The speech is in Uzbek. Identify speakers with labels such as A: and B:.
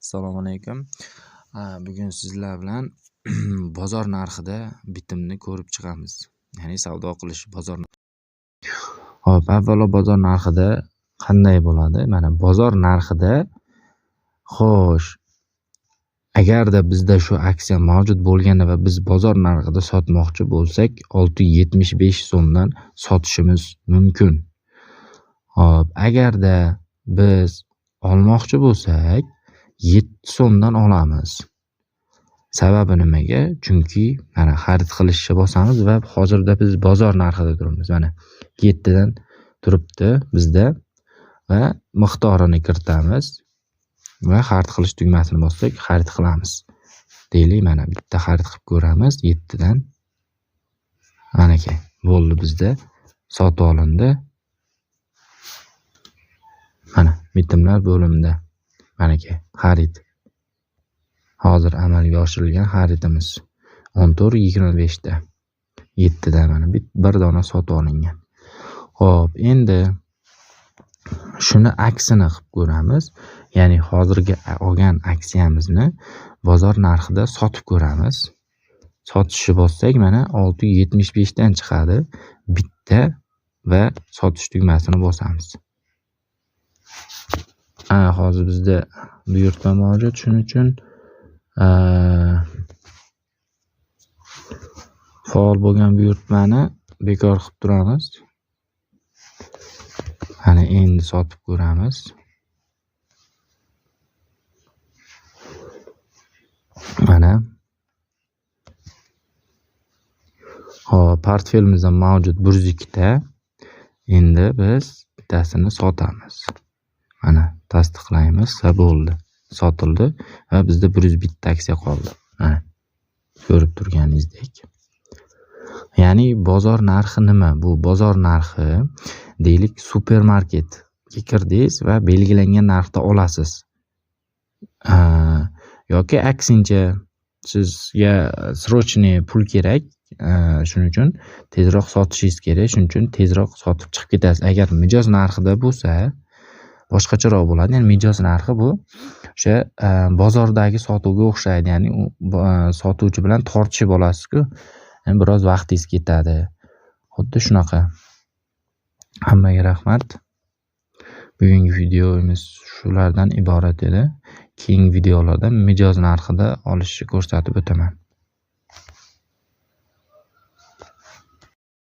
A: Assalomu alaykum. Bugun sizlar bilan bozor narxida bitimni ko'rib chiqamiz. Ya'ni savdo qilish bozor. Xo'p, avvalo bozor narxida qanday bo'ladi? Mana bozor narxida, xo'sh, agarda bizda shu aksiya mavjud bo'lganda va biz bozor narxida sotmoqchi bo'lsak, 675 so'mdan sotishimiz mumkin. Xo'p, agarda biz olmoqchi bo'lsak, 7 so'mdan olamiz. Sababi nimaga? Chunki mana xarid qilishni bosamiz va hozirda biz bozor narxida turibmiz. Mana 7 dan turibdi bizda va miqdorini kiritamiz va xarid qilish tugmasini bossak, xarid qilamiz. Deylik, mana bitta xarid qilib ko'ramiz 7 dan. Manaki bo'ldi, bizda sotib olindi. Mana bitimlar bo'limida manaki xarid. Hozir amalga oshirilgan xaridimiz 14:25 da 7 dan mana bir dona sotib olingan. Xo'p, endi shuni aksini qilib ko'ramiz. Ya'ni hozirgi olgan aksiyamizni bozor narxida sotib ko'ramiz. Sotishni bossak, mana 675 dan chiqadi bitta va sotish tugmasini bosamiz. Hozir bizda buyurtma mavjud, shuning uchun faol bo'lgan buyurtmani bekor qilib turamiz. Mana endi sotib ko'ramiz. Mana. Xo'p, portfelimizda mavjud 102 ta. Endi biz bittasini sotamiz. Mana tasdiqlaymiz va bo'ldi. Sotildi va bizda 101 ta aksiya qoldi. Mana ko'rib turganingizdek. Ya'ni bozor narxi nima? Bu bozor narxi deylik, supermarketga kirdingiz va belgilangan narxda olasiz. Yoki aksincha sizga срочный pul kerak, shuning uchun tezroq sotishingiz kerak, shuning uchun tezroq sotib chiqib ketasiz. Agar mijoz narxida bo'lsa, boshqacharoq bo'ladi. Ya'ni mijoz narxi bu o'sha bozordagi sotuvga o'xshaydi. Ya'ni u sotuvchi bilan tortishib olasiz-ku, yani biroz vaqtingiz ketadi. Xuddi shunaqa. Hammaga rahmat. Bugungi videomiz shulardan iborat edi. Keyingi videolarda mijoz narxida olishni ko'rsatib o'taman.